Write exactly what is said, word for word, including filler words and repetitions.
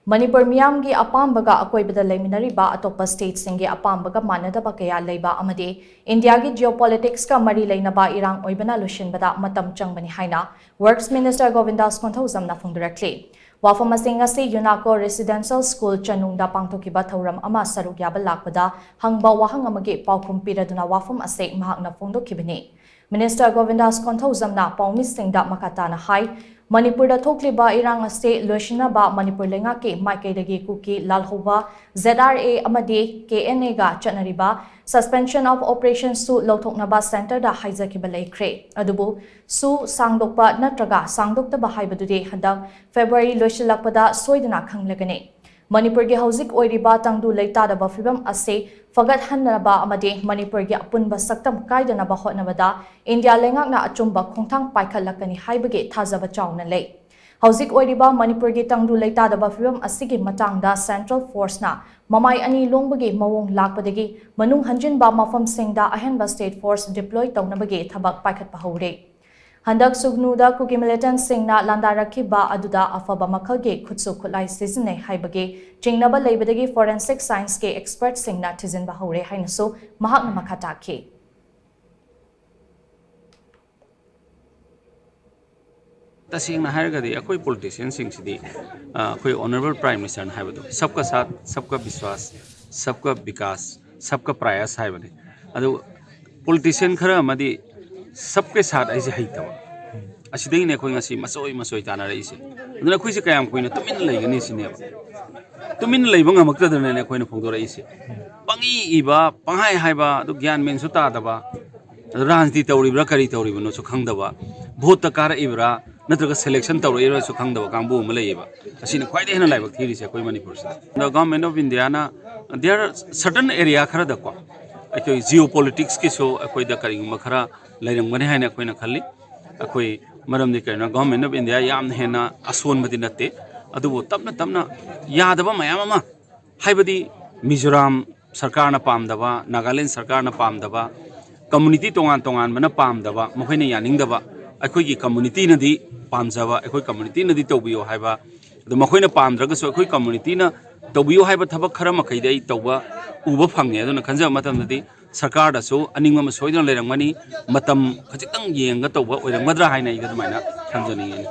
ꯃꯅꯤꯄꯨꯔ ꯃꯤꯌꯥꯝꯒꯤ ꯑꯄꯥꯝꯕꯒ ꯑꯀꯣꯏꯕꯗ ꯂꯩꯃꯤꯟꯅꯔꯤꯕ ꯑꯇꯣꯞꯄ ꯁ꯭ꯇꯦꯠꯁꯤꯡꯒꯤ ꯑꯄꯥꯝꯕꯒ ꯃꯥꯟꯅꯗꯕ ꯀꯌꯥ ꯂꯩꯕ ꯑꯃꯗꯤ ꯏꯟꯗꯤꯌꯥꯒꯤ ꯖꯤꯑꯣꯄꯣꯂꯤꯇꯤꯛꯁꯀ ꯃꯔꯤ ꯂꯩꯅꯕ ꯏꯔꯥꯡ ꯑꯣꯏꯕꯅ ꯂꯣꯏꯁꯤꯟꯕꯗ ꯃꯇꯝ ꯆꯪꯕꯅꯤ ꯍꯥꯏꯅ ꯋꯔꯛꯁ ꯃꯤꯅꯤꯁꯇꯔ ꯒꯣꯕꯤꯟꯗꯥꯁ ꯀꯣꯟꯊꯧꯖꯝꯅ ꯐꯣꯡꯗꯣꯔꯛꯂꯤ꯫ ꯋꯥꯐꯝ ꯑꯁꯤ ꯉꯁꯤ ꯌꯨꯅꯥꯀꯣ ꯔꯦꯁꯤꯗꯦꯟꯁꯤꯌꯦꯜ ꯁ꯭ꯀꯨꯜ ꯆꯅꯨꯡꯗ ꯄꯥꯡꯊꯣꯛꯈꯤꯕ ꯊꯧꯔꯝ ꯑꯃ ꯁꯔꯨꯛ ꯌꯥꯕ ꯂꯥꯛꯄꯗ ꯍꯪꯕ ꯋꯥꯍꯪ ꯑꯃꯒꯤ ꯄꯥꯎꯈꯨꯝ ꯄꯤꯔꯗꯨꯅ ꯋꯥꯐꯝ ꯑꯁꯤ ꯃꯍꯥꯛꯅ ꯐꯣꯡꯗꯣꯛꯈꯤꯕꯅꯤ꯫ ꯃꯤꯅꯤꯁꯇꯔ ꯒꯣꯕꯤꯟꯗꯥꯁ ꯀꯣꯟꯊꯧꯖꯝꯅ ꯄꯥꯎꯃꯤꯁꯤꯡꯗ ꯃꯈꯥ ꯇꯥꯅ ꯍꯥꯏ, ꯃꯅꯤꯄꯨꯔꯗ ꯊꯣꯛꯂꯤꯕ ꯏꯔꯥꯡ ꯑꯁꯤ ꯂꯣꯏꯁꯤꯟꯅꯕ ꯃꯅꯤꯄꯨꯔ ꯂꯩꯉꯥꯛꯀꯤ ꯃꯥꯏꯀꯩꯗꯒꯤ ꯀꯨꯀꯤ ꯂꯥꯜꯍꯧꯕ, ꯖꯦꯗ ꯑꯥꯔ ꯑꯦ ꯑꯃꯗꯤ ꯀꯦ ꯑꯦꯟ ꯑꯦꯒ ꯆꯠꯅꯔꯤꯕ Suspension of Operations ꯁꯨ ꯂꯧꯊꯣꯛꯅꯕ ꯁꯦꯟꯇꯔꯗ ꯍꯥꯏꯖꯈꯤꯕ ꯂꯩꯈ꯭ꯔꯦ꯫ ꯑꯗꯨꯕꯨ ꯁꯨ ꯁꯥꯡꯗꯣꯛꯄ ꯅꯠꯇ꯭ꯔꯒ ꯁꯥꯡꯗꯣꯛꯇꯕ ꯍꯥꯏꯕꯗꯨꯗꯤ ꯍꯟꯗꯛ ꯐꯦꯕ꯭ꯔꯨꯋꯥꯔꯤ ꯂꯣꯏꯁꯤꯜꯂꯛꯄꯗ ꯁꯣꯏꯗꯅ ꯈꯪꯂꯒꯅꯤ꯫ ꯃꯅꯤꯄꯨꯔꯒꯤ ꯍꯧꯖꯤꯛ ꯑꯣꯏꯔꯤꯕ ꯇꯪꯗꯨ ꯂꯩꯇꯥꯗꯕ ꯐꯤꯕꯝ ꯑꯁꯤ ꯐꯒꯠꯍꯟꯅꯕ ꯑꯃꯗꯤ ꯃꯅꯤꯄꯨꯔꯒꯤ ꯑꯄꯨꯟꯕ ꯁꯛꯇꯝ ꯀꯥꯏꯗꯅꯕ ꯍꯣꯠꯅꯕꯗ ꯏꯟꯗꯤꯌꯥ ꯂꯩꯉꯥꯛꯅ ꯑꯆꯨꯝꯕ ꯈꯣꯡꯊꯥꯡ ꯄꯥꯏꯈꯠꯂꯛꯀꯅꯤ ꯍꯥꯏꯕꯒꯤ ꯊꯥꯖꯕ ꯆꯥꯎꯅ ꯂꯩ꯫ ꯍꯧꯖꯤꯛ ꯑꯣꯏꯔꯤꯕ ꯃꯅꯤꯄꯨꯔꯒꯤ ꯇꯪꯗꯨ ꯂꯩꯇꯥꯗꯕ ꯐꯤꯕꯝ ꯑꯁꯤꯒꯤ ꯃꯇꯥꯡꯗ ꯁꯦꯟꯇ꯭ꯔꯦꯜ ꯐꯣꯔꯁꯅ ꯃꯃꯥꯏ ꯑꯅꯤ ꯂꯣꯡꯕꯒꯤ ꯃꯑꯣꯡ ꯂꯥꯛꯄꯗꯒꯤ ꯃꯅꯨꯡ ꯍꯟꯖꯤꯟꯕ ꯃꯐꯝꯁꯤꯡꯗ ꯑꯍꯦꯟꯕ ꯁ꯭ꯇꯦꯠ ꯐꯣꯔꯁ ꯗꯤꯄ꯭ꯂꯣꯏ ꯇꯧꯅꯕꯒꯤ ꯊꯕꯛ ꯄꯥꯏꯈꯠꯄ ꯍꯧꯔꯦ꯫ ꯍꯟꯗꯛ ꯁꯨꯒꯅꯨꯗ ꯀꯨꯀꯤ ꯃꯤꯂꯤꯇꯦꯟꯠꯁꯤꯡꯅ ꯂꯥꯟꯗꯥꯔꯛꯈꯤꯕ ꯑꯗꯨꯗ ꯑꯐꯕ ꯃꯈꯜꯒꯤ ꯈꯨꯠꯁꯨ ꯈꯨꯠꯂꯥꯏ ꯁꯤꯖꯤꯟꯅꯩ ꯍꯥꯏꯕꯒꯤ ꯆꯤꯡꯅꯕ ꯂꯩꯕꯗꯒꯤ ꯐꯣꯔꯦꯟꯁꯤꯛ ꯁꯥꯏꯟꯁꯀꯤ ꯑꯦꯛꯁꯄꯔꯠꯁꯤꯡꯅ ꯊꯤꯖꯤꯟꯕ ꯍꯧꯔꯦ ꯍꯥꯏꯅꯁꯨ ꯃꯍꯥꯛꯅ ꯃꯈꯥ ꯇꯥꯈꯤ꯫ ꯇꯁꯦꯡꯅ ꯍꯥꯏꯔꯒꯗꯤ ꯑꯩꯈꯣꯏ ꯄꯣꯂꯤꯇꯤꯁꯤꯌꯟꯁꯤꯡꯁꯤꯗꯤ ꯑ, ꯑꯩꯈꯣꯏ ꯑꯣꯅꯔꯦꯕꯜ ꯄ꯭ꯔꯥꯏꯝ ꯃꯤꯅꯤꯁꯇꯔꯅ ꯍꯥꯏꯕꯗꯣ, "ꯁꯕꯀꯥ ꯁꯥꯊ, ꯁꯕꯀꯥ ꯕꯤꯁ꯭ꯋꯥꯁ, ꯁꯕꯀꯥ ꯕꯤꯀꯥꯁ, ꯁꯕꯀꯥ ꯄ꯭ꯔꯌꯥꯁ" ꯍꯥꯏꯕꯅꯤ꯫ ꯑꯗꯨ ꯄꯣꯂꯤꯇꯤꯁꯤꯌꯟ ꯈꯔ ꯑꯃꯗꯤ ꯁꯕꯀꯦ ꯁꯥꯊ ꯍꯥꯏꯁꯦ ꯍꯩꯇꯕ꯫ ꯑꯁꯤꯗꯒꯤꯅꯦ ꯑꯩꯈꯣꯏ ꯉꯁꯤ ꯃꯆꯣꯏ ꯃꯆꯣꯏ ꯇꯥꯟꯅꯔꯛꯏꯁꯦ꯫ ꯑꯗꯨꯅ ꯑꯩꯈꯣꯏꯁꯦ ꯀꯌꯥꯝ ꯀꯨꯏꯅ ꯇꯨꯃꯤꯟꯅ ꯂꯩꯒꯅꯤ ꯁꯤꯅꯦꯕ꯫ ꯇꯨꯃꯤꯟꯅ ꯂꯩꯕ ꯉꯝꯃꯛꯇꯗꯅꯅꯦ ꯑꯩꯈꯣꯏꯅ ꯐꯣꯡꯗꯣꯔꯛꯏꯁꯦ꯫ ꯄꯪꯏ ꯏꯕ, ꯄꯪꯍꯥꯏ ꯍꯥꯏꯕ, ꯑꯗꯨ ꯒ꯭ꯌꯥꯟ ꯃꯦꯟꯁꯨ ꯇꯥꯗꯕ, ꯑꯗꯨ ꯔꯥꯖꯅꯤꯇꯤ ꯇꯧꯔꯤꯕ꯭ꯔꯥ ꯀꯔꯤ ꯇꯧꯔꯤꯕꯅꯣꯁꯨ ꯈꯪꯗꯕ, ꯚꯣꯠꯇ ꯀꯥꯔꯛꯏꯕ꯭ꯔꯥ ꯅꯠꯇ꯭ꯔꯒ ꯁꯦꯂꯦꯛꯁꯟ ꯇꯧꯔꯛꯏꯕ꯭ꯔꯥꯁꯨ ꯈꯪꯗꯕ ꯀꯥꯡꯕꯨ ꯑꯃ ꯂꯩꯌꯦꯕ꯫ ꯑꯁꯤꯅ ꯈ꯭ꯋꯥꯏꯗꯒꯤ ꯍꯦꯟꯅ ꯂꯥꯏꯕꯛ ꯊꯤꯔꯤꯁꯦ ꯑꯩꯈꯣꯏ ꯃꯅꯤꯄꯨꯔꯁꯤꯗ꯫ ꯑꯗꯣ government of Indian, there are certain area ꯈꯔꯗꯀꯣ, ꯑꯩꯈꯣꯏ ꯖꯤꯑꯣ ꯄꯣꯂꯤꯇꯤꯛꯁꯀꯤꯁꯨ ꯑꯩꯈꯣꯏꯗ ꯀꯔꯤꯒꯨꯝꯕ ꯈꯔ ꯂꯩꯔꯝꯒꯅꯤ ꯍꯥꯏꯅ ꯑꯩꯈꯣꯏꯅ ꯈꯜꯂꯤ꯫ ꯑꯩꯈꯣꯏ ꯃꯔꯝꯗꯤ ꯀꯩꯅꯣ, ꯒꯚꯔꯟꯃꯦꯟ ꯑꯣꯐ ꯏꯟꯗꯤꯌꯥ ꯌꯥꯝꯅ ꯍꯦꯟꯅ ꯑꯁꯣꯟꯕꯗꯤ ꯅꯠꯇꯦ, ꯑꯗꯨꯕꯨ ꯇꯞꯅ ꯇꯞꯅ ꯌꯥꯗꯕ ꯃꯌꯥꯝ ꯑꯃ, ꯍꯥꯏꯕꯗꯤ ꯃꯤꯖꯣꯔꯥꯝ ꯁꯔꯀꯥꯔꯅ ꯄꯥꯝꯗꯕ, ꯅꯥꯒꯥꯂꯦꯟ ꯁꯔꯀꯥꯔꯅ ꯄꯥꯝꯗꯕ, ꯀꯝꯃꯨꯅꯤꯇꯤ ꯇꯣꯉꯥꯟ ꯇꯣꯉꯥꯟꯕꯅ ꯄꯥꯝꯗꯕ, ꯃꯈꯣꯏꯅ ꯌꯥꯅꯤꯡꯗꯕ, ꯑꯩꯈꯣꯏꯒꯤ ꯀꯝꯃꯨꯅꯤꯇꯤꯅꯗꯤ ꯄꯥꯝꯖꯕ, ꯑꯩꯈꯣꯏ ꯀꯝꯃꯨꯅꯤꯇꯤꯅꯗꯤ ꯇꯧꯕꯤꯌꯣ ꯍꯥꯏꯕ ꯑꯗꯣ ꯃꯈꯣꯏꯅ ꯄꯥꯝꯗ꯭ꯔꯒꯁꯨ ꯑꯩꯈꯣꯏ ꯀꯝꯃꯨꯅꯤꯇꯤꯅ ꯇꯧꯕꯤꯌꯨ ꯍꯥꯏꯕ ꯊꯕꯛ ꯈꯔ ꯃꯈꯩꯗꯤ ꯑꯩ ꯇꯧꯕ ꯎꯕ ꯐꯪꯉꯦ꯫ ꯑꯗꯨꯅ ꯈꯟꯖꯕ ꯃꯇꯝꯗꯗꯤ ꯁꯔꯀꯥꯔꯗꯁꯨ ꯑꯅꯤꯡꯕ ꯑꯃ ꯁꯣꯏꯗꯅ ꯂꯩꯔꯝꯒꯅꯤ꯫ ꯃꯇꯝ ꯈꯖꯤꯛꯇꯪ ꯌꯦꯡꯉꯒ ꯇꯧꯕ ꯑꯣꯏꯔꯝꯒꯗ꯭ꯔꯥ ꯍꯥꯏꯅ ꯑꯩ ꯑꯗꯨꯃꯥꯏꯅ ꯊꯝꯖꯅꯤꯡꯉꯤ꯫